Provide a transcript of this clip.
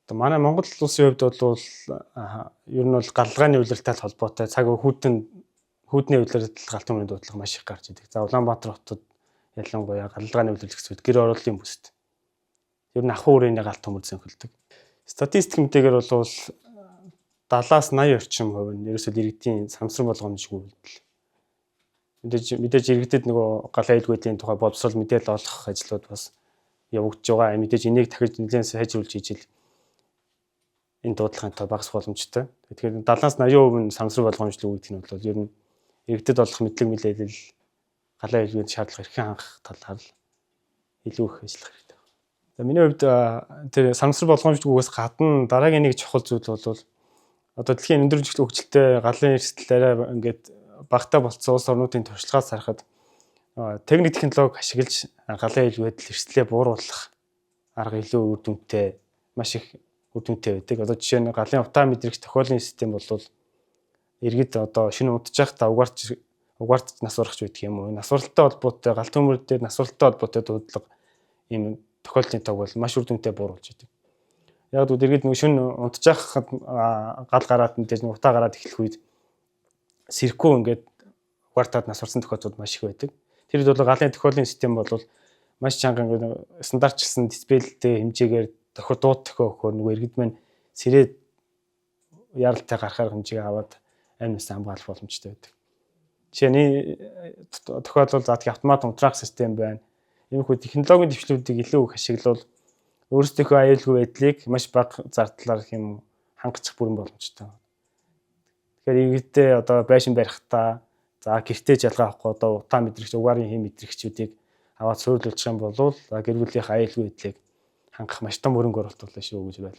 Одоо манай Монгол улсын хувьд бол ер нь бол галлагааны улиралтай холбоотой цаг хүйтэн хүүдний улиралд галт төмрийн дуудлага маш их гарч идэг. За, Улаанбаатар хотод ялангуяа галлагааны улирал гэсэн үед гэр орооллын бүст ер нь ахуй үрээний галт төмөр зөнхөлдөг. Статистик мэдээгээр бол 70-аас 80 орчим хувь нь ерөөсөө иргэдийн самсран болгоомжгүй үйлдэл. Мэдээж иргэдэд нөгөө гал аюулгүй байдлын тухай боловсрол, мэдээлэл олгох ажлууд бас явагдаж байгаа. Мэдээж энийг дахиж нэлээд сайжруулж ижил энэ дуудлагын тоо багасах боломжтой. Тэгэхээр 70-аас 80% нь самсран болгоомжлог гэдэг нь бол ер нь иргэдэд олох мэдлэг мэдээлэл, галын аюулгүй шаардлага эрхэн хангах талаар л илүү их ажиллах хэрэгтэй. За, миний хувьд тэр самсран болгоомжлогоос гадна дараагийн нэг чухал зүйл бол одоо дэлхийн өндөр хөгжилтэй, галын эрсдэл арай ингээд багатай болцсон улс орнуудын туршлагаас харахад техник технологи ашиглаж галын аюулгүй байдал эрсдлээ бууруулах арга илүү үр дүнтэй, маш их үр дүнтэй байдаг. Одоо жишээ нь галын утаа мэдрэгч тохиолын систем бол иргэд одоо шинэ унтж байхдаа угаарч угаарч нас барах байдаг юм уу? Нас баралтай холбоотой, гал төмөр дээр нас баралтай холбоотой дуудлага, ийм тохиолдлын тоог бол маш үр дүнтэй бууруулж байдаг. Яг гэвэл иргэд нөгөө шөнө унтж байхад гал гараад, мэдээж утаа гараад эхлэх үед сэрэхгүй ингээд угаартаад нас барсан тохиолдлууд маш их байдаг. Тэр үед бол галын тохиолын систем бол маш чанга, ингээд стандартчилсан децибелтэй хэмжээгээр тохио дууд тохио өгөхөөр нөгөө иргэд маань сэрээд яралтай гарахаар хэмжээ аваад амь насаа хамгаалах боломжтой байдаг. Жишээ нь тохиолдол заадах автомат унтраах систем байна. Иймэрхүү технологийн дэвшлүүдийг илүү их ашиглавал өөрсдийнхөө аюулгүй байдлыг маш бага зардлаар хэм хангачих бүрэн боломжтой. Тэгэхээр иргэдээ одоо байшин барихтаа, за, гэртээ жалгаа авахгүй одоо утаа мэдрэгч, угаарын хэм мэдрэгчүүдийг аваад суйрлуулчих юм бол гэр бүлийнх аюулгүй байдлыг хангах маш том хөрөнгө оруулалт болно шүү гэж байлаа.